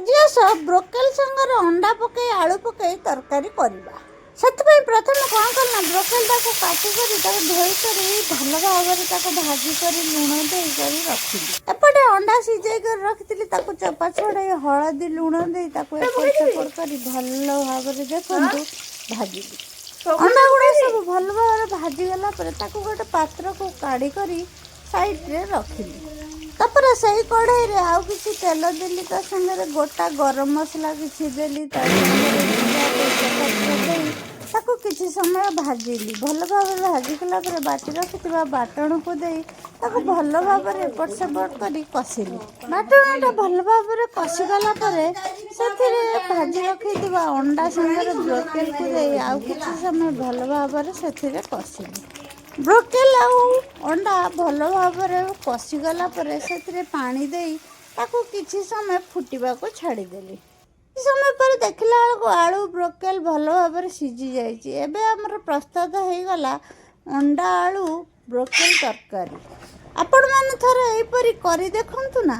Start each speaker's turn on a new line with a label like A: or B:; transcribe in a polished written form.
A: ଆଜି ଆସ ବ୍ରୋକେଲ ସାଙ୍ଗରେ ଅଣ୍ଡା ପକାଇ, ଆଳୁ ପକାଇ ତରକାରୀ କରିବା। ସେଥିପାଇଁ ପ୍ରଥମେ କ'ଣ କଲି ନା, ବ୍ରୋକେଲଟାକୁ କାଟିକରି, ତାକୁ ଧୋଇକରି, ଭଲ ଭାବରେ ତାକୁ ଭାଜି କରି, ଲୁଣ ଦେଇକରି ରଖିଲି। ଏପଟେ ଅଣ୍ଡା ସିଝେଇ କରି ରଖିଥିଲି। ତାକୁ ଚୋପା ଛଡ଼େଇ, ହଳଦୀ ଲୁଣ ଦେଇ ତାକୁ ଏପଟ ସେପଟ କରି ଭଲ ଭାବରେ, ଦେଖନ୍ତୁ, ଭାଜିଲି। ଅଣ୍ଡା ଗୁଡ଼ା ସବୁ ଭଲ ଭାବରେ ଭାଜିଗଲା ପରେ ତାକୁ ଗୋଟେ ପାତ୍ରକୁ କାଢ଼ି କରି ସାଇଡ଼ରେ ରଖିଲି। ତାପରେ ସେଇ କଢ଼େଇରେ ଆଉ କିଛି ତେଲ ଦେଲି। ତା ସାଙ୍ଗରେ ଗୋଟା ଗରମ ମସଲା କିଛି ଦେଲି। ତା ସାଙ୍ଗରେ ଜିରା, ତେଜପତ୍ର ଦେଇ ତାକୁ କିଛି ସମୟ ଭାଜିଲି। ଭଲ ଭାବରେ ଭାଜିଗଲା ପରେ ବାଟି ରଖିଥିବା ବାଟଣକୁ ଦେଇ ତାକୁ ଭଲ ଭାବରେ ଏପଟ ସେପଟ କରି କଷିଲି। ବାଟଣଟା ଭଲ ଭାବରେ କଷିଗଲା ପରେ ସେଥିରେ ଭାଜି ରଖିଥିବା ଅଣ୍ଡା ସାଙ୍ଗରେ ବ୍ରୋକେଲକୁ ଦେଇ ଆଉ କିଛି ସମୟ ଭଲ ଭାବରେ ସେଥିରେ କଷିଲି। ବ୍ରୋକେଲ ଆଉ ଅଣ୍ଡା ଭଲ ଭାବରେ କଷିଗଲା ପରେ ସେଥିରେ ପାଣି ଦେଇ ତାକୁ କିଛି ସମୟ ଫୁଟିବାକୁ ଛାଡ଼ିଦେଲି। କିଛି ସମୟ ପରେ ଦେଖିଲା ବେଳକୁ ଆଳୁ, ବ୍ରୋକେଲ ଭଲ ଭାବରେ ସିଝି ଯାଇଛି। ଏବେ ଆମର ପ୍ରସ୍ତୁତ ହେଇଗଲା ଅଣ୍ଡା, ଆଳୁ, ବ୍ରୋକେଲ ତରକାରୀ। ଆପଣମାନେ ଥରେ ଏହିପରି କରି ଦେଖନ୍ତୁ ନା।